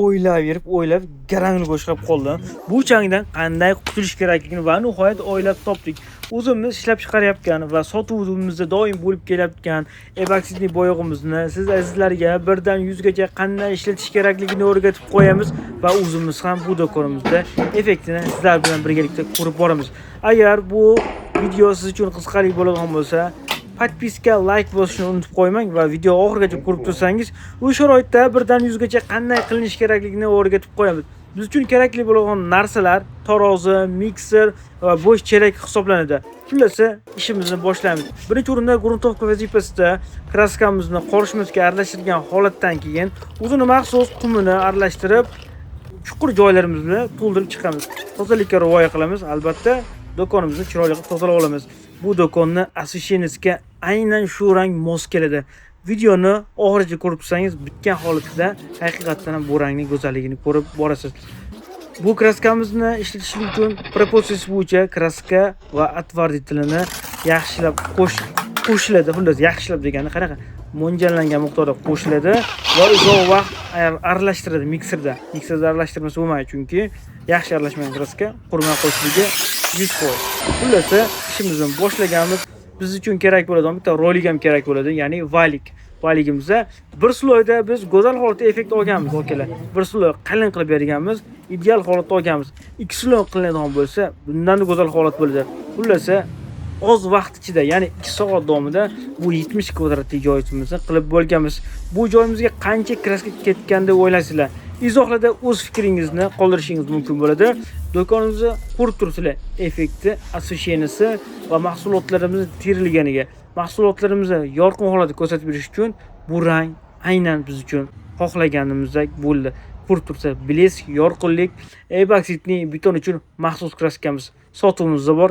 O'ylab yurib, o'ylab garanglik chiqib qoldim. Bu changdan qanday qutulish kerakligini va nihoyat o'ylab topdik. O'zimiz ishlab chiqarayotgan va sotuvimizda doim bo'lib kelayotgan epoksidli bo'yog'imizni siz azizlarga birdan 100 gacha qanday ishlatish kerakligini o'rgatib qo'yamiz va o'zimiz ham bu do'konimizda effektini sizlar bilan birgalikda ko'rib boramiz. Agar bu video siz uchun qiziqarli bo'ladigan bo'lsa, подписка, layk bosishni unutib qo'ymang va video oxirigacha ko'rib tursangiz, bu sharoitda birdan 100 gacha qanday qilinishi kerakligini o'rgatib qo'yamiz. Biz uchun kerakli bo'lgan narsalar tarozi, mikser va bo'sh chelak hisoblanadi. Xullasi, ishimizni boshlaymiz. Birinchi o'rinda грунтовка vazifasida kraskamizni qorishmasiga aralashtirgan holatdan keyin o'zini maxsus qumini aralashtirib, chuqur joylarimizni to'ldirib chiqamiz. Tozalikka rioya qilamiz, albatta do'konimizni chiroyli qilib tozalab olamiz. Bu do'konni освещение siga aynan shu rang mos keladi. Videoni oxirigacha ko'rib tursangiz, bitgan holatida haqiqatdan ham bu rangning go'zalligini ko'rib borasiz. Bu kraskamizni ishlatishlik uchun proportsiyasi bo'yicha kraska va отводитель ini yaxshilab qo'shiladi. Xullas, yaxshilab degani qanaqa? Mo'ljallangan miqdorda qo'shiladi va uzoq vaqt aralashtiradi mikserda. Mikserda aralashtirmasa bo'lmaydi, chunki yaxshi aralashmagan kraska qurmay qolishligi 100%. Xullasi, ishimizni boshlaganmiz. Biz uchun kerak bo'ladigan bitta rolik ham kerak bo'ladi, ya'ni валик. Валик imizda bir слой da biz go'zal holatda effekt olganmiz, akalar. Bir слой qalin qilib berganmiz, ideal holatda olganmiz. Ikki слой qilinadigan bo'lsa, bundan go'zal holat bo'ladi. Xullasi, oz vaqt ichida, ya'ni 2 soat davomida bu 70 kvadratli joyimizni qilib bo'lganmiz. Bu joyimizga qancha kraska ketgan deb o'ylaysizlar? Izohlarda o'z fikringizni qoldirishingiz mumkin bo'ladi. Do'konimizni ko'rib turibsizlar, effekti, освещение si va mahsulotlarimizni terilganiga, mahsulotlarimizni yorqin holatda ko'rsatib berish uchun bu rang aynan biz uchun xohlaganimizdek bo'ldi. Ko'rib tursa, блеск, yorqinlik, epoksidli beton uchun maxsus kraskamiz sotuvimizda bor.